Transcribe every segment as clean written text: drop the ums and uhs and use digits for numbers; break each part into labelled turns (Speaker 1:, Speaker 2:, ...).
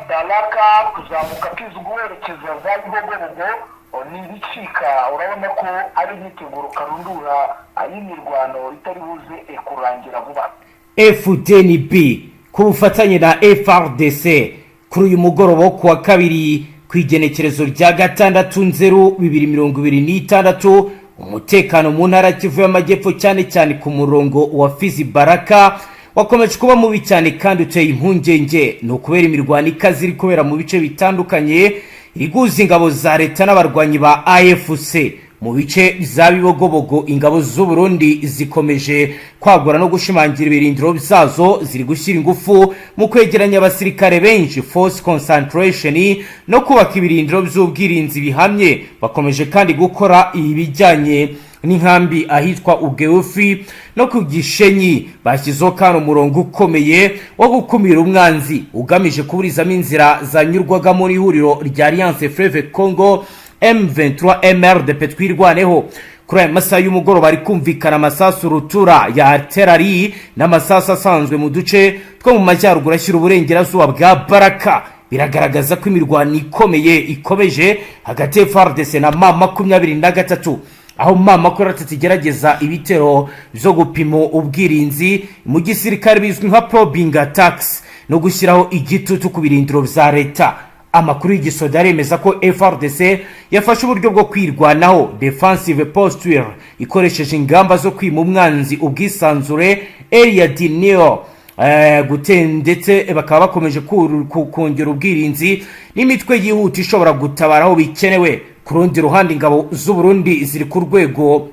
Speaker 1: Baraka kuzamuka Kizugu werekeza za Bibogobogo ni ibicika. Urabona ko ari imyiteguro karundura y'imirwano itari buze kurangira vuba.
Speaker 2: FDNB ku bufatanye na FARDC, kuri uyu mugoroba wo kuwa kabiri, ku igenekerezo rya 6 Nzeri 2026, umutekano mu ntara Kivu y'Amajyepfo, cyane cyane ku murongo wa Fizi Baraka, wakomeje kuba mubi cyane kandi uteye impungenge. Ni ukubera imirwano ikaze iri kubera mu bice bitandukanye, iguza ingabo za leta n'abarwanyi ba AFC mu bice bya Bibogobogo. Ingabo z'u Burundi zikomeje kwagura no gushimangira ibirindiro byazo, ziri gushyira ingufu mu kwegeranya abasirikare benshi, force concentration, no kubaka ibirindiro by'ubwirinzi bihamye. Bakomeje kandi gukora ibijyanye n'inkambi ahitwa Ugeufi no ku Gishenyi. Bashyizeho kandi umurongo ukomeye wo gukumira umwanzi, ugamije kuburizamo inzira zanyurwagamo n'ihuriro rya Alliance Fleuve Congo, M23 MRDP Twirwaneho. Kuri aya masaha y'umugoroba ari kumvikana amasasu rutura ya artillery n'amasasu asanzwe mu duce two mu majyaruguru ashyira uburengerazuba bwa Baraka. Biragaragaza ko imirwano ikomeye ikomeje hagati ya FARDC na M23, aho M23 igerageza ibitero byo gupima ubwirinzi, mu gisirikare bizwi nka probing attacks, no gushyiraho igitutu ku birindiro bya leta. Amakuru y'igisoda aremeza ko FARDC yafashe uburyo bwo kwirwanaho, defensive posture, ikoresheje ingamba zo kwima umwanzi ubwisanzure, area denial, gute, ndetse bakaba bakomeje kongera ubwirinzi n'imitwe yihuta ishobora gutabara aho bikenewe. Ku rundi ruhande, ingabo z'u Burundi ziri ku rwego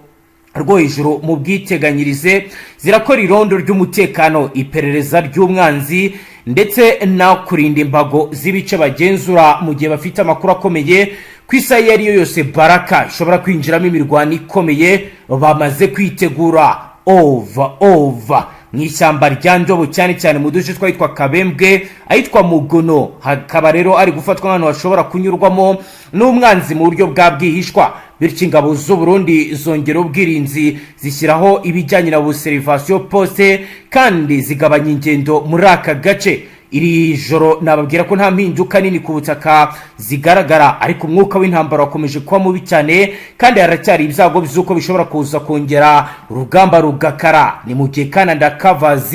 Speaker 2: rwo hejuru mu bwiteganyirize, zirakora irondo ry'umutekano, iperereza ry'umwanzi ndetse no kurinda imbago z'ibice bagenzura, mu gihe bafite amakuru akomeye ku isaha iyo ari yo yose Baraka ishobora kwinjiramo imirwano ikomeye. Bamaze kwitegura. Over over. Mu ishyamba rya Ndobo, cyane cyane mu duce twahitwa Kabembwe, ahitwa Mugono, hakaba rero ari gufatwa nk'ahantu hashobora kunyurwamo n'umwanzi mu buryo bwa bwihishwa. Bityo ingabo z'u Burundi zongera ubwirinzi, zishyiraho ibijyanye na observation poste, kandi zigabanya ingendo muri aka gace. Iri joro nababwira ko nta mpinduka nini ku butaka zigaragara, ariko umwuka w'intambara wakomeje kuba mubi cyane, kandi haracyari ibyago by'uko bishobora kuza kongera urugamba rugakara. Ni mu gihe kandi undercovers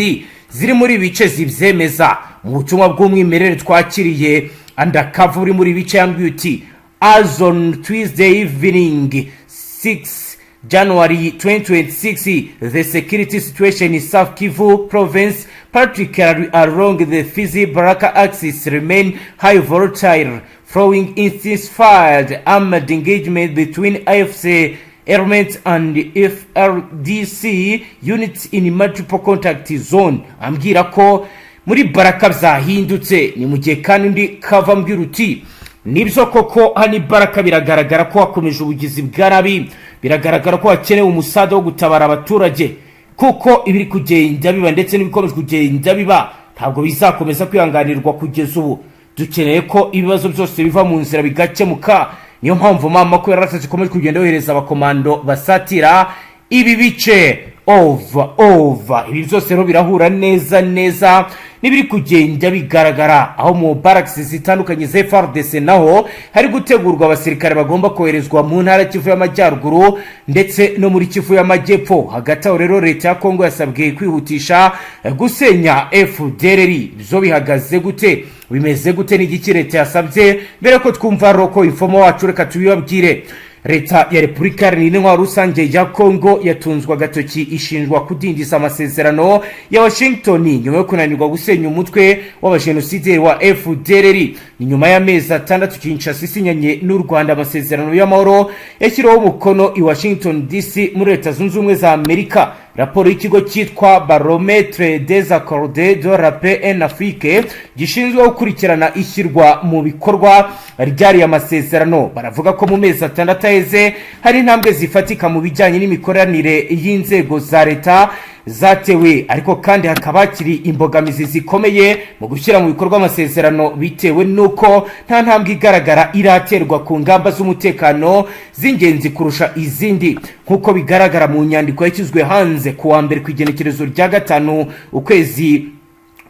Speaker 2: ziri muri ibi bice zibyemeza. Mu butumwa bw'umwimerere twakiriye, undercover uri muri bice yambwiye uti: "As on Tuesday evening, 6 January 2026, the security situation in South Kivu province, particularly along the Fizi Baraka axis, remain high volatile following intensified armed engagement between AFC elements and FARDC units in multiple contact zone." Ambwira ko muri Baraka byahindutse. Ni mu gihe kandi undi kava ambwira uti: "Nibyo koko, hano i Baraka biragaragara ko hakomeje ubugizi bwa nabi, biragaragara ko hakenewe umusada wo gutabara abaturage, kuko ibiri kugenda biba ndetse n'ibikomeje kugenda biba ntabwo bizakomeza kwihanganirwa. Kugeza ubu dukeneye ko ibibazo byose biva mu nzira, bigakemuka. Niyo mpamvu M23 ikomeje kugenda yohereza abakomando basatira ibi bice." Over over. Ibi byose rero birahura neza neza n'ibiri kugenda bigaragara aho mu barracks zitandukanye za FARDC, naho hari gutegurwa abasirikare bagomba koherezwa mu ntara Kivu y'Amajyaruguru ndetse no muri Kivu y'Amajyepfo. Hagati aho rero, leta ya Kongo yasabwe kwihutisha gusenya FDLR. Byo bihagaze gute? Bimeze gute? N'igiki leta yasabye? Mbere ko twumva local informer wacu, reka tubibabwire. Leta ya Repubulika Iharanira Intwaro Rusange ya Kongo yatunzwe agatoki, ishinjwa kudindiza amasezerano ya Washington nyuma yo kunanirwa gusenya umutwe w'abajenosideri wa FDLR. Ni nyuma y'amezi 6 Kinshasa isinyanye n'u Rwanda amasezerano y'amahoro yashyiriweho umukono i Washington DC muri Leta Zunze Ubumwe za Amerika. Raporo y'ikigo cyitwa Baromètre des accords de la paix en Afrique, gishinzwe gukurikirana ishyirwa mu bikorwa ryariya masezerano, baravuga ko mu mezi 6 aheze hari intambwe zifatika mu bijyanye n'imikoranire y'inzego za leta zatewe, ariko kandi hakaba hakiri imbogamizi zikomeye mu gushyira mu bikorwa amasezerano, bitewe n'uko nta ntambwe igaragara iraterwa ku ngamba z'umutekano z'ingenzi kurusha izindi, nk'uko bigaragara mu nyandiko yashyizwe hanze ku wa mbere, ku igenekerezo rya 5 ukwezi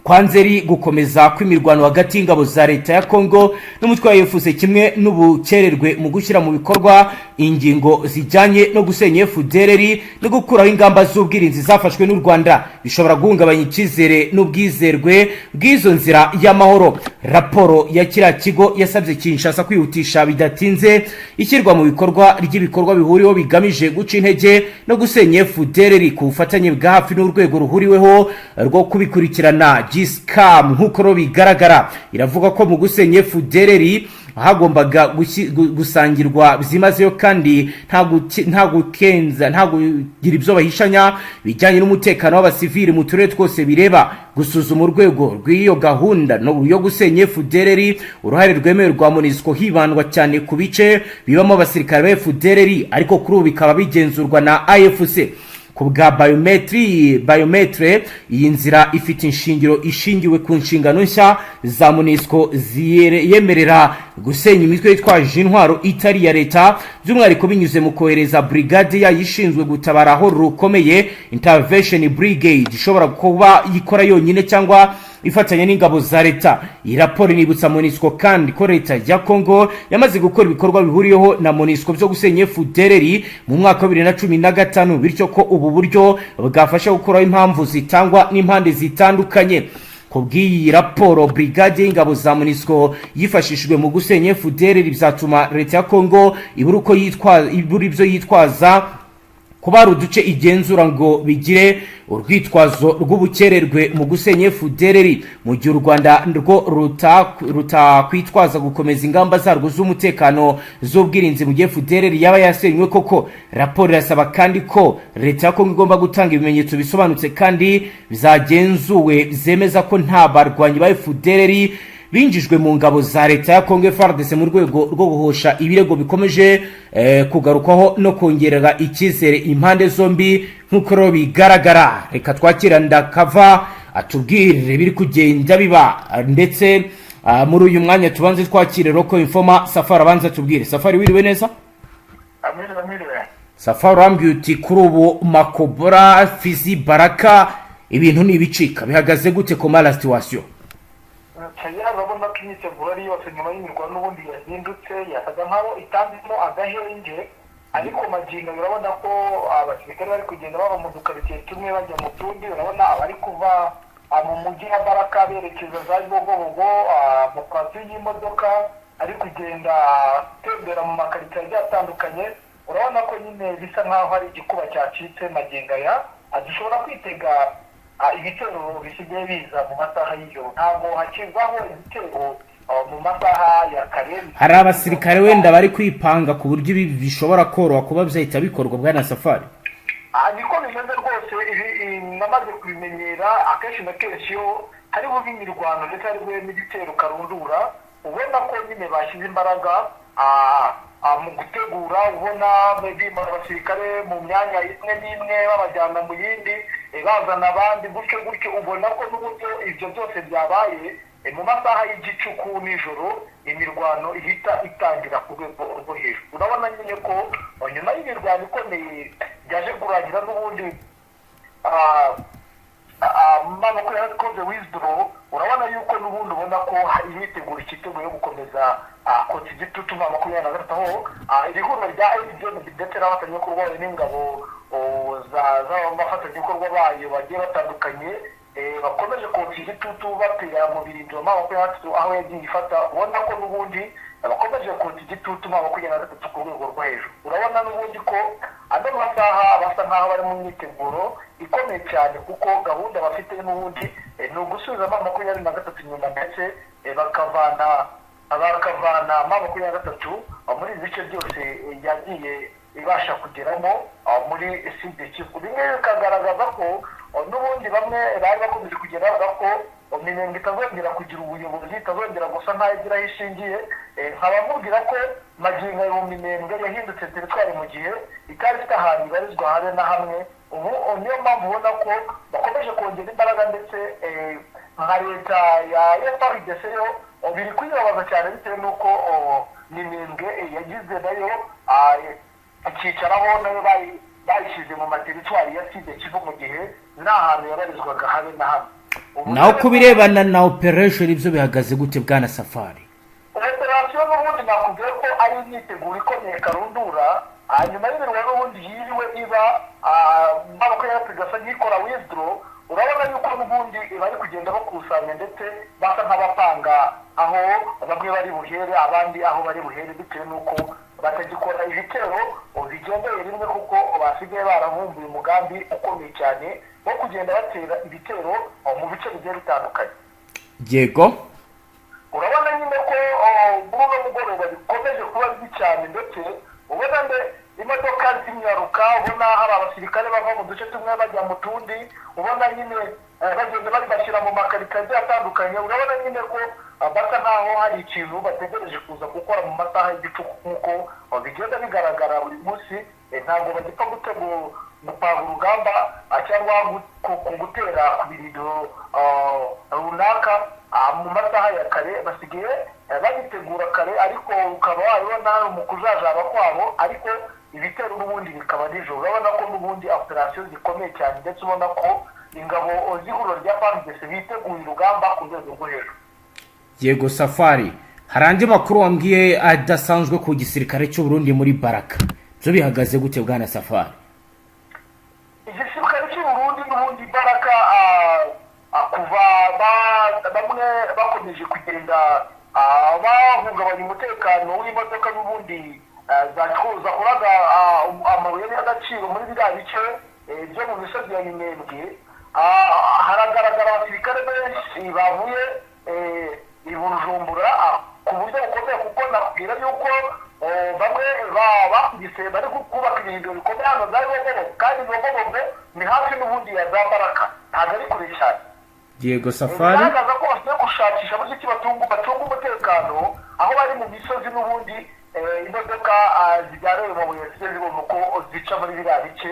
Speaker 2: kwa Kwa Nzeri, gukomeza kw'imirwano hagati y'ingabo za leta ya Kongo n'umutwe wa AFC, kimwe n'ubukererwe mu gushyira mu bikorwa ingingo zijyanye no gusenya FDLR no gukuraho ingamba z'ubwirinzi zafashwe n'u Rwanda, bishobora guhungabanya icyizere n'ubwizerwe bw'izo nzira y'amahoro. Raporo ya kiriya kigo yasabye Kinshasa kwihutisha bidatinze ishyirwa mu bikorwa ry'ibikorwa bihuriweho bigamije guca intege no gusenya FDLR, ku bufatanye bwa hafi n'urwego ruhuriweho rwo kubikurikirana, GSCAM. Nk'uko rero bigaragara, iravuga ko mu gusenya FDLR hagombaga gusangirwa byimazeyo kandi nta gukenza, nta kugira ibyo bahishanya bijyanye n'umutekano w'abasivili mu turere twose bireba, gusuzuma urwego rw'iyo gahunda no yo gusenya FDLR, uruhare rwemewe rwa MONUSCO, hibandwa cyane ku bice bibamo abasirikare ba FDLR ariko kuri ubu bikaba bigenzurwa na AFC. Ku bwa biometre, iyi nzira ifite inshingiro ishingiwe ku nshingano nshya za MONUSCO yemerera gusenya imitwe yitwaje intwaro itari iya leta, by'umwihariko binyuze mu kohereza brigade yayo ishinzwe gutabara aho rukomeye, intervention brigade, ishobora kuba ikora yonyine cyangwa ifatanya n'ingabo za leta. Iyi raporo inibutsa MONUSCO kandi ko leta ya Congo yamaze gukora ibikorwa bihuriyeho na MONUSCO byo gusenya FDLR mu mwaka wa 2015, bityo ko ubu buryo bwafasha gukuraho impamvu zitangwa n'impande zitandukanye. Ku bw'iyi raporo, brigade y'ingabo za MONUSCO yifashishijwe mu gusenya FDLR bizatuma leta ya Congo ibura uko yitwa, ibura ibyo yitwaza kuba hari uduce igenzura ngo bigire urwitwazo rw'ubukererwe mu gusenya FDLR, mu gihe u Rwanda rwo rutakwitwaza gukomeza ingamba zarwo z'umutekano z'ubwirinzi mu gihe FDLR yaba yasenywe koko. Raporo irasaba kandi ko leta ya Kongo igomba gutanga ibimenyetso bisobanutse kandi byagenzuwe zemeza ko nta barwanyi ba FDLR binjijwe mu ngabo za leta ya Congo, FARDC, mu rwego rwo guhosha ibirego bikomeje kugarukwaho no kongerera icyizere impande zombi. Nk'uko rero bigaragara, reka twakira Ndakava atubwire biri kugenda biba, ndetse muri uyu mwanya tubanze twakire local informer Safari, abanza tubwire. Safari, wiriwe neza?
Speaker 1: Amiriwe, amiriwe.
Speaker 2: Safari, urambwiye uti kuri ubu Makobora, Fizi, Baraka, ibintu ni ibicika, bihagaze gute koma la situation?
Speaker 1: Tayari urabona ko imyiteguro ari yose nyuma y'imirwano n'ubundi yahindutse, yasaga nkaho itanzemo agahenge, ariko magingo urabona ko abasirikare bari kugenda bava mu dukaritsiye tumwe bajya mu tundi. Urabona abari kuva mu mujyi wa Baraka berekeza za Bibogobogo, amakwasi y'imodoka ari kugenda atembera mu makaritsiye agiye atandukanye. Urabona ko nyine bisa nkaho hari igikuba cyacitse magingo aya. Dushobora kwitega ibitero bisigaye biza mu masaha y'ijoro, ntabwo hakirwaho ibitero mu masaha ya kare.
Speaker 2: Hari abasirikare wenda bari kwipanga ku buryo ibi bishobora koroha kuba byahita bikorwa, bwana Safari?
Speaker 1: Niko bimeze rwose, ibi namaze kubimenyera. Akenshi na kenshi iyo hari bube imirwano ndetse hari bube n'igitero karundura, ubona ko nyine bashyize imbaraga mu gutegura, ubona bimura abasirikare mu myanya imwe n'imwe babajyana mu yindi, bazana abandi gutyo gutyo. Ubona ko n'uburyo ibyo byose byabaye, mu masaha y'igicuku nijoro imirwano ihita itangira ku rwego rwo hejuru. Urabona nyine ko nyuma y'imirwano ikomeye byaje kurangira n'ubundi mama ko yarakoze withdraw. Urabona yuko n'ubundi ubona ko imyiteguro ikiteguye yo gukomeza kotsa igitutu M23, aho iri huriro rya FDN ndetse n'abafatanyabikorwa bayo n'ingabo z'abafatanyabikorwa bayo bagiye batandukanye bakomeje kotsa igitutu batera mu birindiro M23 aho yagiye ifata. Ubona ko n'ubundi bakomeje kotsa igitutu M23 ku rwego rwo hejuru. Urabona n'ubundi ko andi masaha basa nk'aho bari mu myiteguro ikomeye cyane, kuko gahunda bafite n'ubundi ni ugusubiza M23 inyuma, ndetse bakavana M23 muri ibi bice byose yagiye ibasha kugeramo muri Sud Kivu. Bimwe bikagaragaza ko n'ubundi bamwe bari bakomeje kugenda bavuga ko Minembwe itazongera kugira ubuyobozi, itazongera gusa nkaho igira aho ishingiye. Nkaba mubwira ko magingo ayo Minembwe yahindutse teritwari mu gihe itari ifite ahantu ibarizwa habe na hamwe. Ubu niyo mpamvu ubona ko bakomeje kongera imbaraga, ndetse nka leta ya FARDC yo biri kuyibabaza cyane bitewe n'uko Minembwe yagize nayo ikicaraho, nayo bayishyize mu materitwari ya Sud Kivu mu gihe nta hantu yabarizwaga habe na hamwe. Ubu
Speaker 2: Naho
Speaker 1: rero
Speaker 2: ku birebana na operation, ibyo bihagaze gute, bwana Safari?
Speaker 1: Operation n'ubundi nakubwiye ko ari imyiteguro ikomeye karundura hanyuma y'imirwano n'ubundi yiriwe iba maboko yacu igasa nk'ikora withdraw. Urabona yuko n'ubundi bari kugenda bakusanya, ndetse basa nk'abapanga aho bamwe bari buhere, abandi aho bari buhere, bitewe n'uko batagikora ibitero bigendeye rimwe, kuko basigaye baravumbuye umugambi ukomeye cyane wo kugenda batera ibitero mu bice bigiye bitandukanye. Urabona nyine ko muri uno mugoroba bikomeje kuba bibi cyane, ndetse ubona nde imodoka zimyaruka, ubona hari abasirikare bava mu duce tumwe bajya mu tundi, ubona nyine bagenda babashyira mu makarito agiye atandukanye. Urabona nyine ko basa nkaho hari ikintu bategereje kuza gukora mu masaha y'igicuku, nk'uko bigenda bigaragara buri munsi. Ntabwo bagipfa gupanga urugamba cyangwa gutera ku birindiro runaka mu masaha ya kare. Basigaye bagitegura kare, ariko ukaba wabibona hari mu kujajaba kwabo, ariko ibitero n'ubundi bikaba nijoro. Urabona ko n'ubundi operation zikomeye cyane, ndetse ubona ko ingabo z'ihuriro rya FARDC biteguye urugamba ku rwego rwo hejuru.
Speaker 2: Yego Safari, hari andi makuru wambwiye adasanzwe ku gisirikare cy'u Burundi muri Baraka. Byo bihagaze gute, bwana Safari?
Speaker 1: Igisirikare cy'u Burundi n'ubundi Baraka, kuva bamwe bakomeje kugenda bahungabanya umutekano w'imodoka n'ubundi zakoraga amabuye y'agaciro muri biriya bice byo mu misozi ya Minembwe, haragaragara abasirikare benshi bavuye i Bujumbura ku buryo bukomeye, kuko nakubwira yuko bamwe bakubise bari kubaka ibirindiro bikomeye hano za Bibogobogo, kandi Bibogobogo ni hafi n'ubundi ya za Baraka, ntabwo ari kure cyane.
Speaker 2: Yego Safari.
Speaker 1: Bigaragaza ko basigaye gushakisha buryo ki bacunga umutekano aho bari mu misozi n'ubundi imodoka zijyana ayo mabuye zijye zibona uko zica muri biriya bice.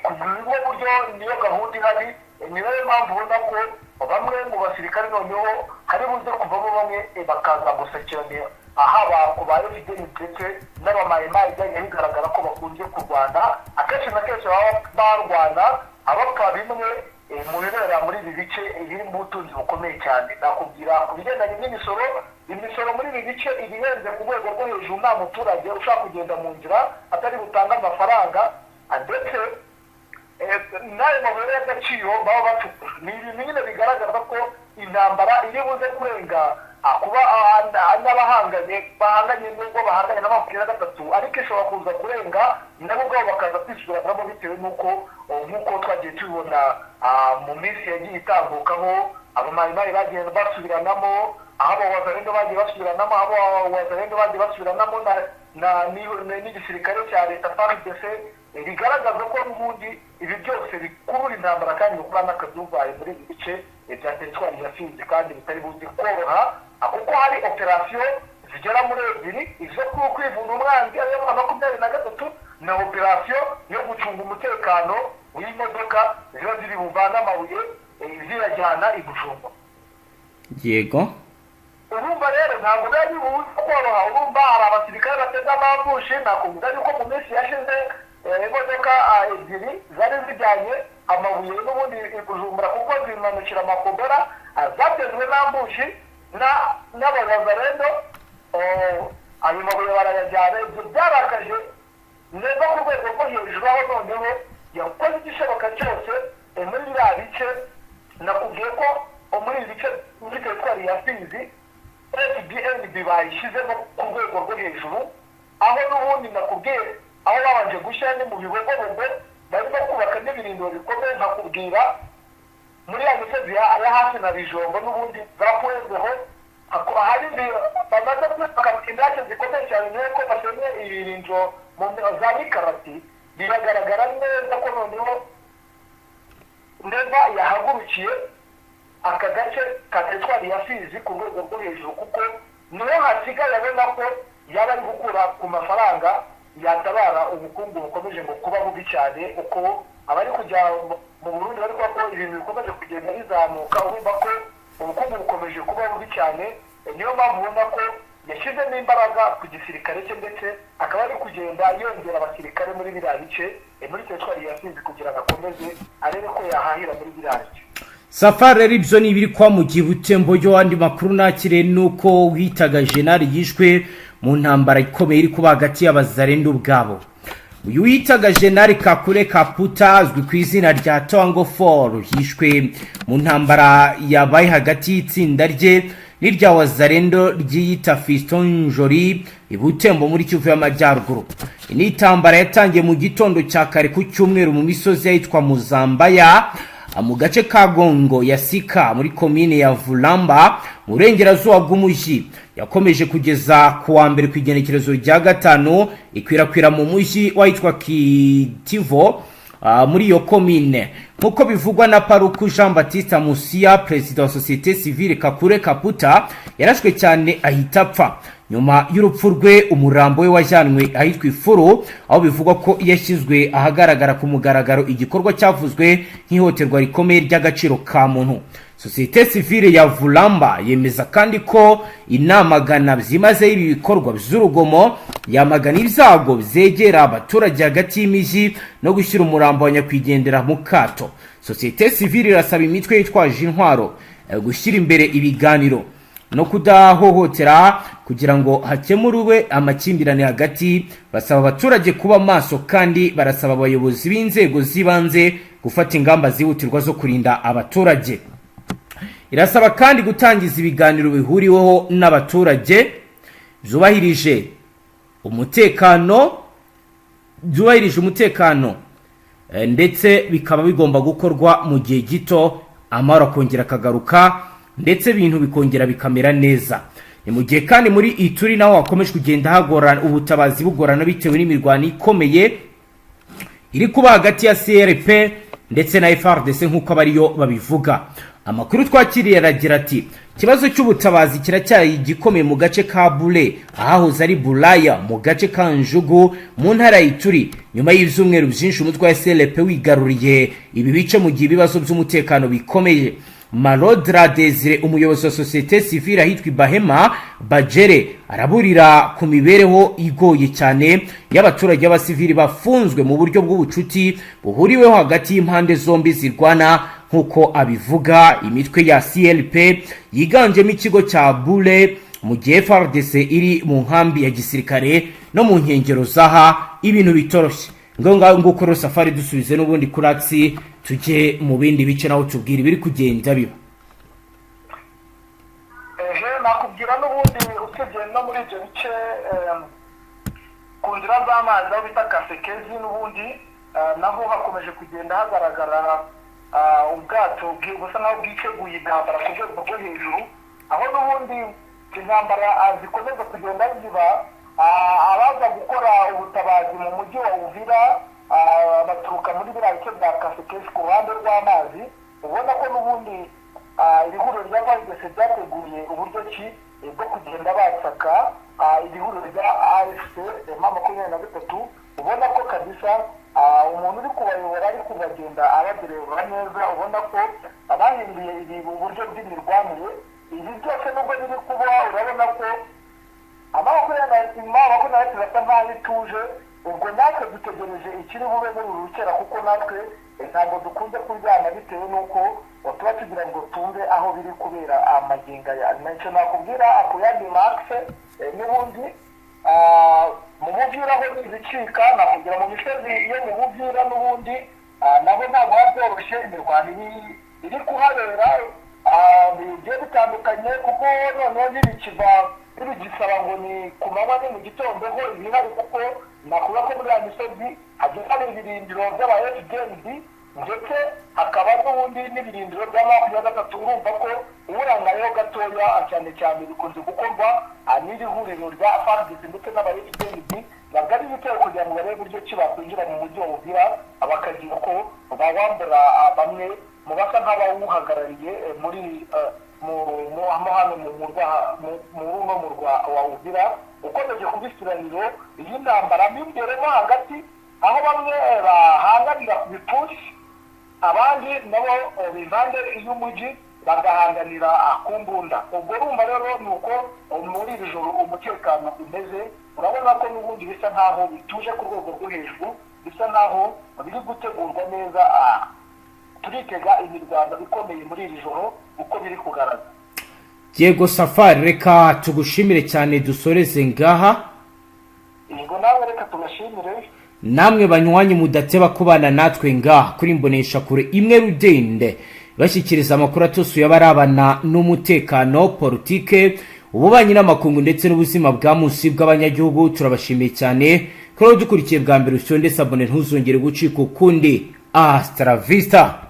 Speaker 1: Ku bwo buryo niyo gahunda ihari. Ni nayo mpamvu ubona ko bamwe mu basirikare noneho hari buze kuvamo bamwe bakaza gusekerana, haba ku ba FDL ndetse n'abamayimayi. Byagiye bigaragara ko bakunze kurwana akenshi na kenshi, baba barwana abapfa bimwe mu bibera muri ibi bice biri mu butunzi bukomeye cyane. Nakubwira ku bigendanye n'imisoro, imisoro muri ibi bice iba ihenze ku rwego rwo hejuru. Nta muturage ushaka kugenda mu nzira atari butange amafaranga, ndetse n'ayo mabuye y'agaciro baba bacukura. Ni ibintu nyine bigaragaza ko intambara iri buze kurenga kuba n'abahanganye bahanganye, nubwo bahanganye na 23, ariko ishobora kuza kurenga nabo ubwabo bakaza kwisubiranamo, bitewe n'uko nk'uko twagiye tubibona mu minsi yagiye itambukaho, abamayimayi bagiye basubiranamo, aho abawazalendo bagiye basubiranamo, aho abawazalendo bagiye basubiranamo n'igisirikare cya leta FARDC. Bigaragaza ko n'ubundi ibi byose bikurura intambara kandi bikura n'akaduvayi muri ibi bice bya teritwari ya Fizi, kandi bitari buzi koroha, kuko hari operation zigera muri ebyiri: izo kwivuna umwanzi ariyo 23, na operation yo gucunga umutekano w'imodoka ziba ziri buvane amabuye ziyajyana i Bujumbura. Urumva rero ntabwo biba bibuze koroha. Urumva hari abasirikare batega amambushi. Nakubwira yuko mu minsi yashize imodoka ebyiri zari zijyanye amabuye n'ubundi i Bujumbura, kuko zimanukira Makobora, zatezwe n'ambushi n'abawazalendo, ayo mabuye barayajyana. Ibyo byarakaje neza ku rwego rwo hejuru, aho noneho yakoze igishoboka cyose muri biriya bice. Nakubwiye ko muri ibi bice, muri teritwari ya Fizi, FDNB bayishyizemo ku rwego rwo hejuru, aho n'ubundi nakubwiye aho babanje gushyira ni mu Bibogobogo, barimo kubaka n'ibirindiro bikomeye. Nkakubwira muri ya misozi ya hafi na Bijombo n'ubundi za Pwezeho, hari bamaze kubaka indake zikomeye cyane, niyo ko basenye ibirindiro mu za Mikarati. Biragaragara neza ko noneho Neva yahagurukiye aka gace ka teritwari ya Fizi ku rwego rwo hejuru, kuko niho hasigaye abona ko yaba ari gukura ku mafaranga yatabara ubukungu bukomeje ngo kuba bubi cyane, uko abari kujya mu Burundi bari kuvuga ko ibintu bikomeje kugenda bizamuka. Urumva ko ubukungu bukomeje kuba bubi cyane. Niyo mpamvu ubona ko yashyizemo imbaraga ku gisirikare cye, ndetse akaba ari kugenda yongera abasirikare muri biriya bice, muri teritwari ya Fizi, kugira ngo akomeze arebe ko yahahira muri biriya bice.
Speaker 2: Safari, rero ibyo ni ibiri kwa mu gihe Butembo yo. Andi makuru nakire ni uko witaga Jenali yishwe mu ntambara ikomeye iri kuba hagati y'Abazarendo ubwabo. Uyu witaga Jenali Kakure Kaputa, azwi ku izina rya Tango Four, yishwe mu ntambara yabaye hagati y'itsinda rye n'irya Wazarendo ryiyita Fiston Njori i Butembo muri Kivu y'Amajyaruguru. Iyi ni intambara yatangiye mu gitondo cya kare ku cyumweru mu misozi y'ahitwa Muzambaya, mu gace ka Gongo ya Sika, muri komine ya Vulamba mu burengerazuba bw'umujyi. Yakomeje kugeza ku wa mbere ku igenekerezo rya 5, ikwirakwira mu mujyi wahitwa Kitivo muri iyo komine, nk'uko bivugwa na Paruku Jean Baptiste Musia, perezida wa société civile. Kakure Kaputa yarashwe cyane ahita apfa. Nyuma y'urupfu rwe, umurambo we wajyanwe ahitwa Ifuru, aho bivugwa ko yashyizwe ahagaragara ku mugaragaro, igikorwa cyavuzwe nk'ihohoterwa rikomeye ry'agaciro ka muntu. Sosiyete sivile ya Vulamba yemeza kandi ko inamagana byimazeyo ibi bikorwa by'urugomo, yamagana ibyago byegera abaturage hagati y'imijyi no gushyira umurambo wa nyakwigendera mu kato. Sosiyete sivile irasaba imitwe yitwaje intwaro gushyira imbere ibiganiro no kudahohotera kugira ngo hakemurwe amakimbirane hagati. Basaba abaturage kuba maso, kandi barasaba abayobozi b'inzego z'ibanze gufata ingamba zihutirwa zo kurinda abaturage. Irasaba kandi gutangiza ibiganiro bihuriweho n'abaturage byubahirije umutekano, ndetse bikaba bigomba gukorwa mu gihe gito, amahoro akongera akagaruka, ndetse ibintu bikongera bikamera neza. Ni mu gihe kandi muri Ituri naho hakomeje kugenda hagorana, ubutabazi bugorana bitewe n'imirwano ikomeye iri kuba hagati ya CRP ndetse na FARDC, nk'uko abariyo babivuga. Amakuru twakiriye aragira ati: "Ikibazo cy'ubutabazi kiracyari igikomeye mu gace ka Bule, ahahoze ari Bulaya, mu gace ka Njugu mu ntara ya Ituri, nyuma y'ibyumweru byinshi umutwe wa SLP wigaruriye ibi bice, mu gihe ibibazo by'umutekano bikomeye." Marodra Desire, umuyobozi wa sosiyete sivile ahitwa Bahema Bajere, araburira ku mibereho igoye cyane y'abaturage b'abasivili bafunzwe mu buryo bw'ubucuti buhuriweho hagati y'impande zombi zirwana. Nk'uko abivuga, imitwe ya CLP yiganjemo ikigo cya Bule, mu gihe FARDC iri mu nkambi ya gisirikare no mu nkengero z'aha. Ibintu bitoroshye ngo ngaho nguko. Rero Safari, dusubize n'ubundi kuri akisi, tujye mu bindi bice naho tubwira ibiri kugenda biba.
Speaker 1: Ehe, nakubwira n'ubundi usibye no muri ibyo bice, ku nzira z'amazi aho bita Kasekezi n'ubundi naho hakomeje kugenda hagaragara ubwato busa nkaho bwiteguye intambara ku rwego rwo hejuru, aho n'ubundi intambara zikomeza kugenda ziba. Abaza gukora ubutabazi mu mujyi wa Uvira baturuka muri biriya bice bya Kasekezi ku ruhande rw'amazi. Ubona ko n'ubundi iri huriro rya FARDC ryateguye uburyo ki bwo kugenda basaka iri huriro rya AFC M23. Ubona ko kabisa umuntu uri kubayobora ari kubagenda abadereva neza. Ubona ko bahinduye ibi uburyo bw'imirwanire. Ibi byose nubwo biri kuba, urabona ko M23 asa nkaho ituje. Ubwo natwe dutegereje ikiri bube muri uru rukera, kuko natwe ntabwo dukunze kuryama bitewe n'uko tuba tugira ngo tumve aho biri kubera amagingo aya. Nicyo nakubwira ku yandi makse. N'ubundi mu Buvira ho ntibicika. Nakubwira mu misozi yo mu Buvira n'ubundi naho ntabwo haba byoroshye. Imirwano iri kuhabera bigiye bitandukanye, kuko noneho ntibikiva ntibigisaba ngo ni ku manywa, ni mu gitondo ho ibihari, kuko nakuvuga ko muri ya misozi hagiye hari ibirindiro by'aba FDNB, ndetse hakaba n'ubundi n'ibirindiro bya 23. Urumva ko uburangayeho gatoya cyane cyane bikunze gukorwa n'iri huriro rya FARDC ndetse n'aba FDNB bagari ibitero kugira ngo barebe uburyo ki bakwinjira mu mujyi wa Uvira, bakagira uko bawambura bamwe mu basa nk'abawuhagarariye muri mu hano mu murwa muri uno murwa wa Uvira ukomeje kuba isiraniro y'intambara mo imbere mo hagati, aho bamwe bahanganira ku bipfunsi, abandi nabo impande y'umujyi bagahanganira ku mbunda. Ubwo urumva rero ni uko muri iri joro umutekano umeze. Urabona ko n'ubundi bisa nkaho bituje ku rwego rwo hejuru, bisa nkaho biri gutegurwa neza. Turitega imirwano ikomeye muri iri joro uko biri kugaragara.
Speaker 2: Yego Safari, reka tugushimire cyane, dusoreze ngaha.
Speaker 1: Yego, nawe reka tubashimire.
Speaker 2: Namwe banywanyi mudateba kubana natwe ngaha kuri Mbonesha Kure imwe rudende, bashyikiriza amakuru atosuye abarabana n'umutekano, politike, ububanyi n'amakungu ndetse n'ubuzima bwa munsi bw'abanyagihugu, turabashimiye cyane. Kuri dukurikiye bwa mbere, usonde s'abonner, ntuzongere gucika ukundi. Hasta la vista.